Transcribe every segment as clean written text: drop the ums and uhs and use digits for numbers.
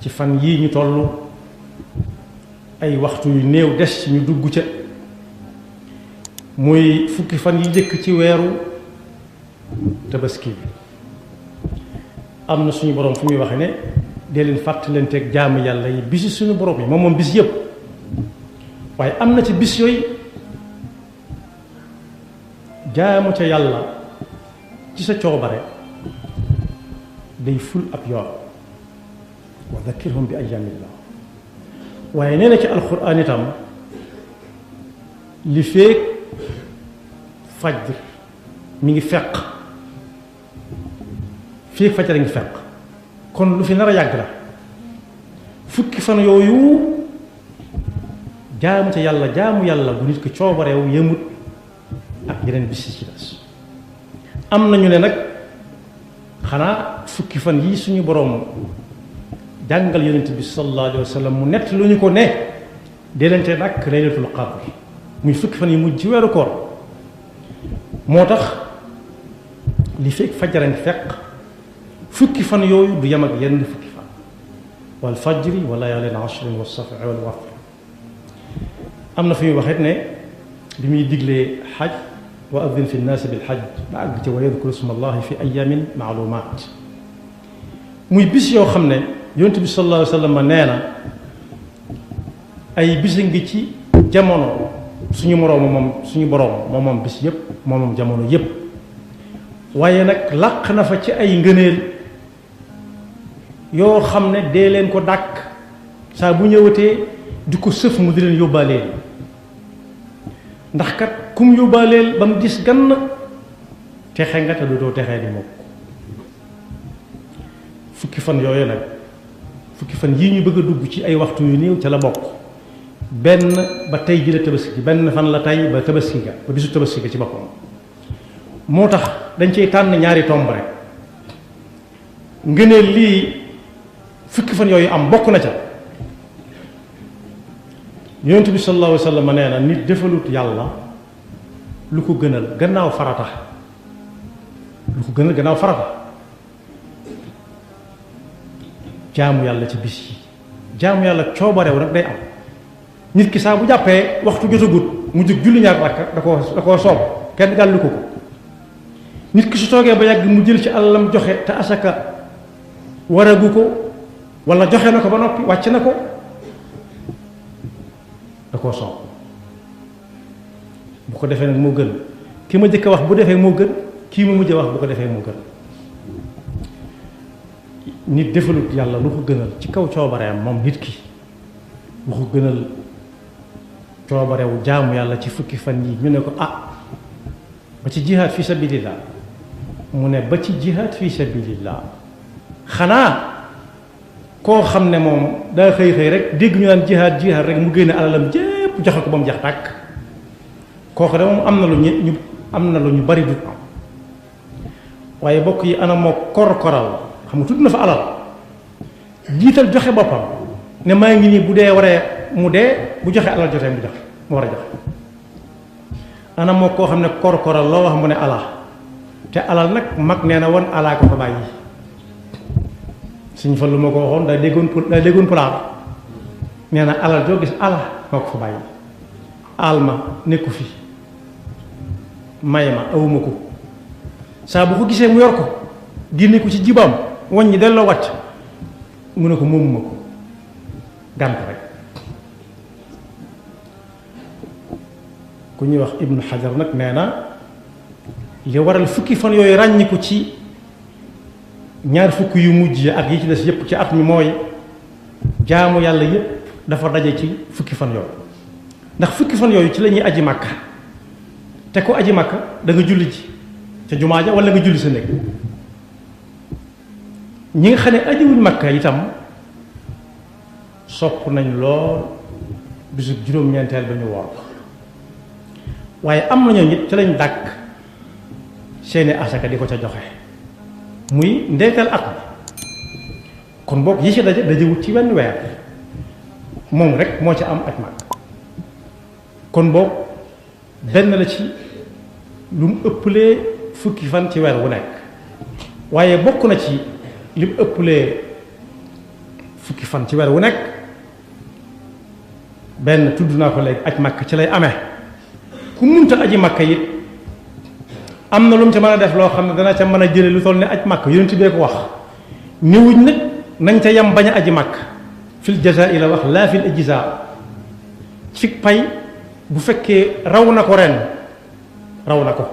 ci fan yii ñu toll ay waxtu yu néew des ci ñu dugg ca muy fukki fan yi njëkk ci weeru tabaski bi am na suñu borom fu muy waxe ne dee leen fàttalanteeg jaamu yàlla yi bisi suñu borom yi moom bis yëpp waaye am na ci bis yooyu jaamu ca yàlla ci sa coobare day ful ab yoon wa dhakkirhum bi ayyaamillah waaye nee na ci alquran itam li feek fajr mi ngi fekk feek fajar ngi fekk kon lu fi nar a yàgg la fukki fan yooyu jaamu ca jaamu yàlla bu nit ko coobareew yëmut ak yeneen bis ci des am nañu ne nag xanaa fukki fan yi suñu boroom jàngal yonent bi sallallahu alayhi wa sallam mu nett lu ñu ko ne dee leen te nag laylatul qadr muy fukki fan yi mujj ci weeru koor moo tax li fekk fajaran fekk fukki fan yooyu du yem ak yenn fukki fan wal fajri wa layaalin ashrin wa safi wal watr am na fi muy waxit ne bi muy diglee xaj wa adin fi nnaasi bil xaj ba àgg ci wa yadkuru sma allahi fi ayamin maalumaat muy bis yoo xam ne yonent bi sallallahu alayhi wa sallam nee na ay bis ngi ci jamono suñu borom moom bis yëpp moom jamono yëpp waaye nag làq na fa ci ay ngëneel yoo xam ne dee leen ko dàkk saa bu ñëwatee di ko sëf mu di leen yóbbaaleel ndax kat kum yóbbaaleel ba mu gis gann texe nga te du doo texee di mokk fukki fan yooyu nag fukki fan yii ñu bëgg a dugg ci ay waxtu yu néew ca la bokk benn ba tey ji la tabaski benn fan la tey ba tabaski ga ba bisu tabaski ga ci boppam moo tax dañ cey tànn ñaari tomb rek ngëneel lii fukki fan yooyu am bokk na ca yonent bi sallallahu alayhi wa sallam nee na nit defalut yàlla lu ko gënal gannaaw farata jaamu yàlla ci bis yi jaamu yàlla coobarew nag day am nit ki saa bu jàppee waxtu jotagut mu jóg julli ñaar rakka da koo soob kenn gàllu ko nit ki su toogee ba yàgg mu jël ci alalam joxe te asaka waragu ko wala joxe na ko ba noppi wàcc na ko da koo soob bu ko defee nag moo gën ki ma jëkk a wax bu defee moo gën kii ma mujj a wax bu ko defee moo gën nit defalut yàlla lu ko gënal ci kaw coobareem moom nit ki lu ko gënal coobarewu jaamu yàlla ci fukki fan yi ñu ne ko ba ci jihaad fi sabilillah mu ne ba ci jihaad fi sabilillah xanaa koo xam ne moom daa xëy rek dégg ñu naan jihaad rek mu génne alalam jépp joxe ko ba mu jax tàkk kooku de moom am na lu ñu bari du am waaye bokk yi ana moo korkoral xam nga tudd na fa alal jiital joxe boppam ne maa ngi nii bu dee waree mu dee bu joxe alal jotee mu joxe mu war a joxe ana moo koo xam ne korkoral loo wax mu ne alal te alal nag mag nee na woon alaa ko fa bàyyi suñ fa lu ma ko waxoon daa déggoon pulaar nee na alal joo gis ala moo ko fa bàyyi aal ma nekku fi may ma awuma ko saa bu ko gisee mu yor ko génne ko ci jibaam waññi delloo wàcc mu ne ko moomuma ko gànt rek ku ñuy wax ibnu xajar nag nee na li waral fukki fan yooyu ràññiku ci ñaar fukk yu mujj ak yi ci des yépp ci at mi mooy jaamu yàlla yépp dafa daje ci fukki fan yooyu ndax fukki fan yooyu ci la ñuy aji màkka te ko aji màkka da nga julli ci ca jumaa ja wala nga julli sa néeg ñi nga xam ne ajiwuñ màkka itam sopp nañ lool bisu juróom-ñeenteel ba ñu woor waaye am nañoo nit ci lañ dàkk seeni asaka di ko ca joxe muy ndeeteel at bi kon boog yi ci dajewut ci wenn weer moom rek moo ci am ak mag kon boog benn la ci lu mu ëpplee fukki fan ci weer wu nekk waaye bokk na ci li mu ëpplee fukki fan ci weer wu nekk benn tudd naa ko léegi aj Makka ci lay amee ku munta aji Makka it am na lu mu ca mën a def loo xam ne dana ca mën a jële lu toll ne aj Makka yonent bee ko wax niwuñ nag nañ ca yam bañ a aji Makka fil jazaa la wax laa fil ijzaa ci pay bu fekkee raw na ko ren raw na ko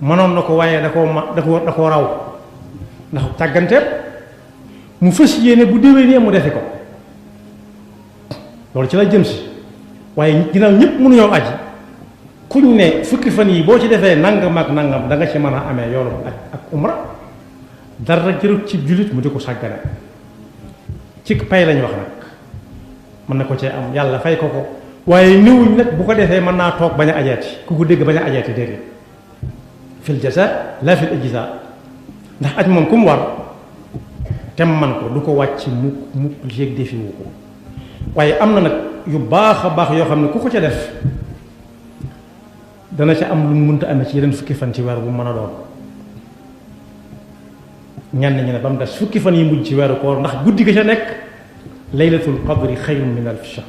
mënoon na ko waaye da koo raw ndax càgganteet mu fas yéene bu déwénee mu defe ko loolu ci la jëm si waaye ginnaaw ñëpp mënuñoo aji kuñ ne fukki fan yi boo ci defee nangam ak nangam da nga ci mën a amee yoolu ak umra dara jërut ci jullit mu di ko sàggane ci pay lañ wax nag mën na ko cee am yàlla fay ko ko waaye néewuñ nag bu ko defee mën naa toog bañ a ajeeti ku ko dégg bañ a ajeeti déedéet fil jazaa la fil ijzaa ndax aj moom ku mu war tem man ko du ko wàcc mukk yéeg defi wu ko waaye am na nag yu baax a baax yoo xam ne ku ko ca def dana ca am lu mu mënta amee ci yeneen fukki fan ci weer bu mën a doon ñenn ñi ne ba mu des fukki fan yi mujj ci weeru koor ndax guddi ga ca nekk laylatul qadri xayrun min alfi shahr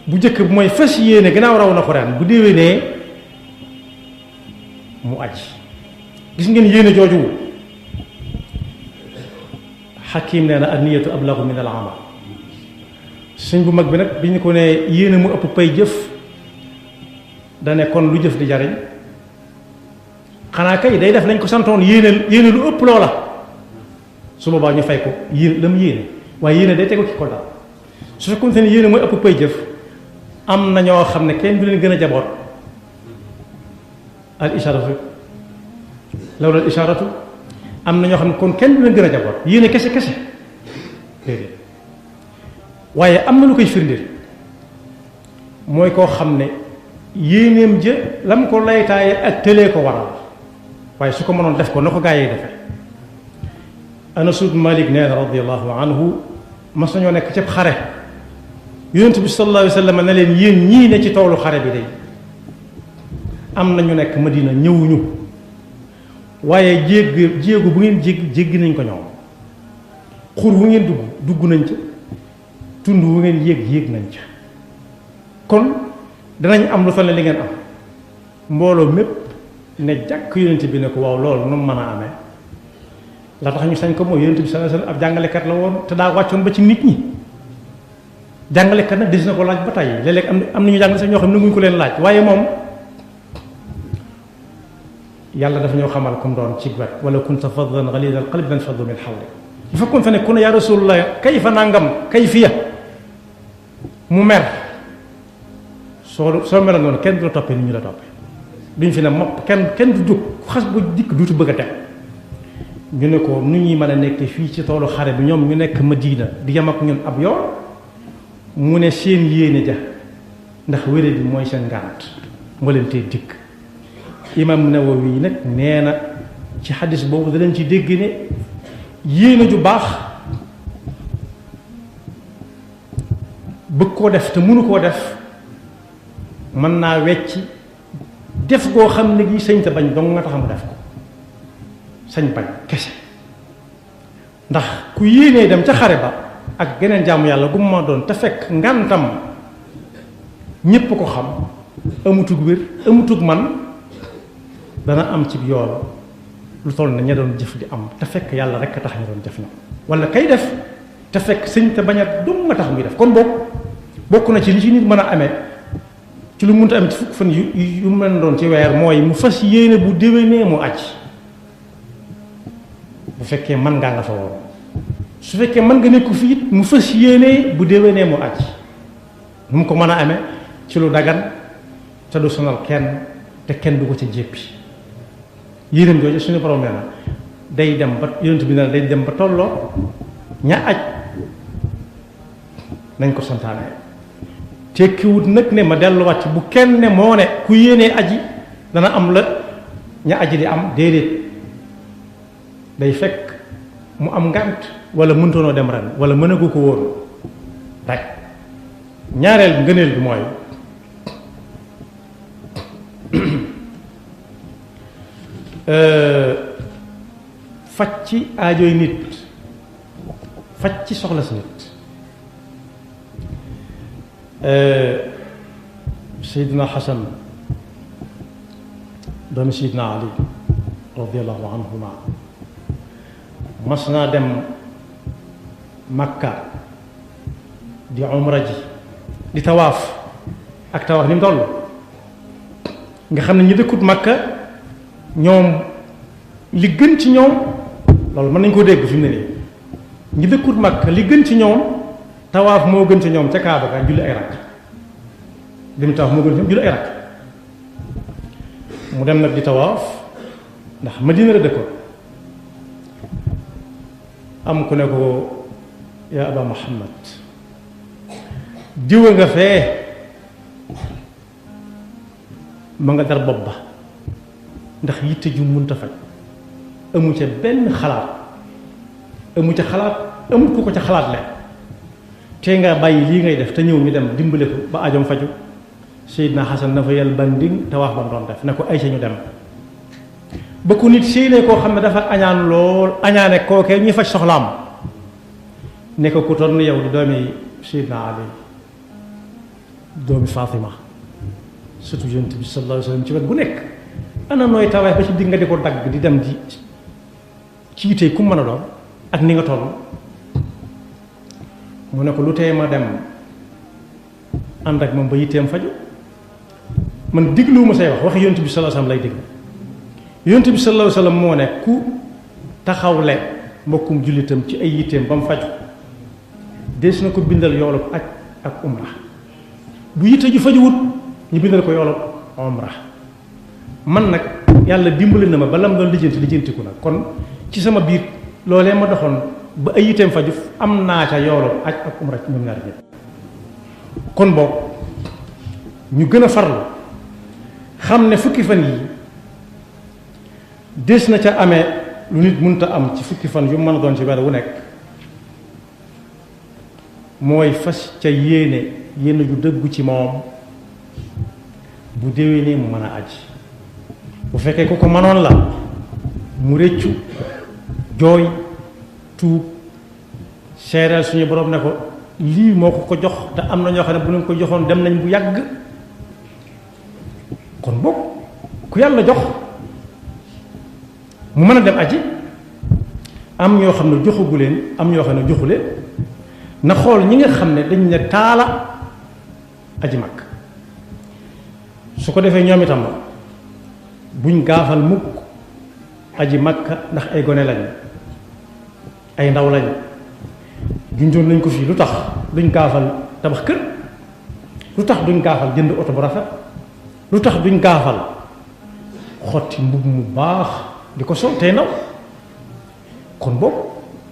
bu njëkk bi mooy fas yéene gannaaw raw na ko ren bu déwénee mu aj gis ngeen yéene jooju xakim nee na an-niyatu ablagu min al-amal sëñ bu mag bi nag bi ñu ko ne yéene mu ëpp pay jëf dane kon lu jëf di jariñ xanaa kay day def nañ ko santoon yéene lu ëpp loola su boobaa ñu fay ko yéene la mu yéene waaye yéene day tegu ci ko daal su fekkoon ne yéene mooy ëpp pay jëf am na ñoo xam ne kenn du leen gën a jaboot al isharatu lawla al isharatu am na ñoo xam ne kon kenn du leen gën a jaboot yéene kese déedéet waaye am na lu koy firndeel mooy koo xam ne yéeneem jë lam ko laytaaye ak tëlee ko waral waaye su ko mënoon def ko na ko gaa yi defe Anas ibn Malik nee na radiyallahu anhu mas nañoo nekk ci xare yonent bi sallallahu alayhi wa sallam ne leen yéen ñii ne ci toolu xare bi day am na ñu nekk Madina ñëwuñu waaye jéegu bu ngeen jéggi nañ ko ñoom xur wu ngeen dugg nañ ca tund wu ngeen yéeg nañ ca kon danañ am lu toll ne li ngeen am mbooloo mépp ne jàkk yonent bi ne ko waaw loolu nu mu mën a amee la tax ñu sañ ko mooy yonent bi sallallahu alayhi wasallam ab jàngalekat la woon te daa wàccoon ba ci nit ñi jàngalekat nag des na ko laaj ba tey léeg-léeg am nañu jàngale sax ñoo xam ne nanguñu ko leen laaj waaye moom yàlla dafa ñoo xamal comme doon ci wet wala kunta faddan ghalida al qalbi lanfaddu min hawlik bu fekkoon fa ne ku ne yaa rasulullah kayfa nangam kayfiya mu mer soo meloon noonu kenn du la toppee ni ñu la toppee duñ fi ne mopp kenn du jóg xas bu dikk duutu bëgg a teg ñu ne ko nu ñuy mën a nekk fii ci toolu xare bi ñoom ñu nekk Madina di yem ak ñun ab yoon mu ne seen yéene ja ndax wéré bi mooy seen ngànt moo leen tey dikk imam Nawawi nag nee na ci xadis boobu da leen ci dégg ne yéene ju baax bëgg koo def te mënu koo def mën naa wecc def goo xam ne gi sañ te bañ dong nga tax mu def ko sañ bañ kese ndax ku yéenee dem ca xare ba ak geneen jaamu yàlla gu ma doon te fekk ngantam ñépp ko xam amutug wér amutug man dana am ci yool lu toll na ña doon jëf di am te fekk yàlla rek a tax ñu doon jëf na wala kay def te fekk sëñ te bañ a dong nga tax muy def kon bokk na ci li ci nit mën a amee ci lu mënta am ci fukk fan yu mel doon ci weer mooy mu fas yéene bu déwénee mu aj bu fekkee mën ngaa nga fa woon su fekkee mën nga nekku fii it mu fas yéene bu déwénee mu aj nu mu ko mën a amee ci lu dagan te du sonal kenn te kenn du ko ca jéppi yéenam jooju suñu borom nee na day dem ba yonent bi ne day dem ba tolloo ña aj nañ ko santaane tekkiwut nag ne ma delluwaat ci bu kenn ne moo ne ku yéenee aji dana am la ña aji di am déedéet day fekk mu am ngànt wala mëntoonoo dem ren wala mënagu ko woon rek ñaareel ngëneel bi mooy faj ci aajooy nit faj ci soxla si nit. Seydina Xasan doomi Seydina Ali radiallahu anhuma mas naa dem Makka di umra ji di tawaaf ak tawaaf ni mu toll nga xam ne ñi dëkkut Makka ñoom li gën ci ñoom loolu mën nañ koo dégg fi mu ne nii ñi dëkkut Makka li gën ci ñoom tawaaf moo gën ci ñoom ca Kaaba ga julli ay rakk dem tawaaf moo gën ci ñoom julli ay rakk mu dem nag di tawaaf ndax Madina la dëkkoon am ku ne ko yaa Aba Muhammad diwa nga fee ma nga dar bopp ba ndax yitte ju mënta faj amu ca benn xalaat amu ca xalaat amu ku ko ca xalaat leen tey nga bàyyi lii ngay def te ñëw ñu dem dimbale ko ba ajom faju Seydina Xasan na fa yàlla banding te wax ba mu doon def ne ko ay sa ñu dem ba ko nit séenee koo xam ne dafa añaan lool añaane kookee ñuy faj soxlaam ne ko ku toll ni yow di doomi Seydina Ali doomi Fatima surtout Yonent bi sallallahu alayhi wa sallam ci wet bu nekk ana nooy tawaay ba ci digg nga di ko dagg di dem di ci yitee ku mën a doon ak ni nga toll mu ne ko lu tee ma dem ànd ak moom ba yitteem faju man digluwuma say wax Yonent bi sallallahu alayhi wa sallam lay déglu Yonent bi sallallahu alayhi wa sallam moo ne ku taxawle mbokkum jullitam ci ay yitteem ba mu faju des na ko bindal yoolub aj ak umra bu yitte ju fajuwut ñu bindal ko yoolub umra man nag yàlla dimbali na ma ba lam doon lijjantiku nag kon ci sama biir loolee ma doxoon ba ay yitteem faju am naa ca yoolub aj ak umra ci ñoom ñaar ñëpp kon boog ñu gën a farlu xam ne fukki fan yi des na ca amee lu nit mënta am ci fukki fan yu mën a doon ci weer wu nekk mooy fas ca yéene ju dëggu ci moom bu déwénee mu mën a aji bu fekkee ku ko mënoon la mu réccu jooy tuub seereel suñu borom ne ko lii moo ko jox te am na ñoo xam ne bu leen ko joxoon dem nañ bu yàgg kon boog ku yàlla jox mu mën a dem aji am ñoo xam ne joxagu leen am ñoo xam ne joxu leen na xool ñi nga xam ne dañ ne taala aji mag su ko defee ñoom itam buñ gaafal mukk aji makka ndax ay gone lañ ay ndaw lañ junjoon nañ ko fii lu tax duñ gaafal tabax kër lu tax duñ gaafal jënd oto bu rafet lu tax duñ gaafal xotti mbubb mu baax di ko sol tey naw kon boobu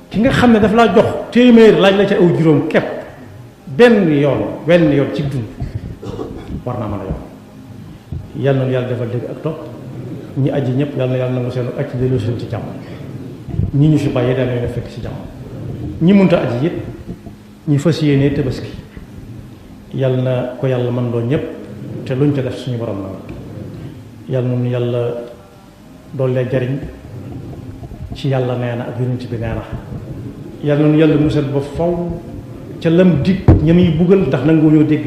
ki nga xam ne daf laa jox téeméer laaj la ca aw juróom kepp benn yoon ci dund war naa mën a yomb yàlla na yàlla defal dégg ak topp ñi aji ñëpp yàlla na yàlla nangu seen acc delloo seen ci jàmm ñi ñu fi bàyyi daal leen fekk ci jàmm ñi munta aji it ñi fas yéenee tabaski yàlla na ko yàlla mën loo ñëpp te luñ ca def suñu borom la yàlla noonu yàlla doollee jariñ ci yàlla nee na ak yonent bi nee na yàlla noonu yàlla musal ba faw ca lam dig ña muy buggal ndax nangu ñoo dégg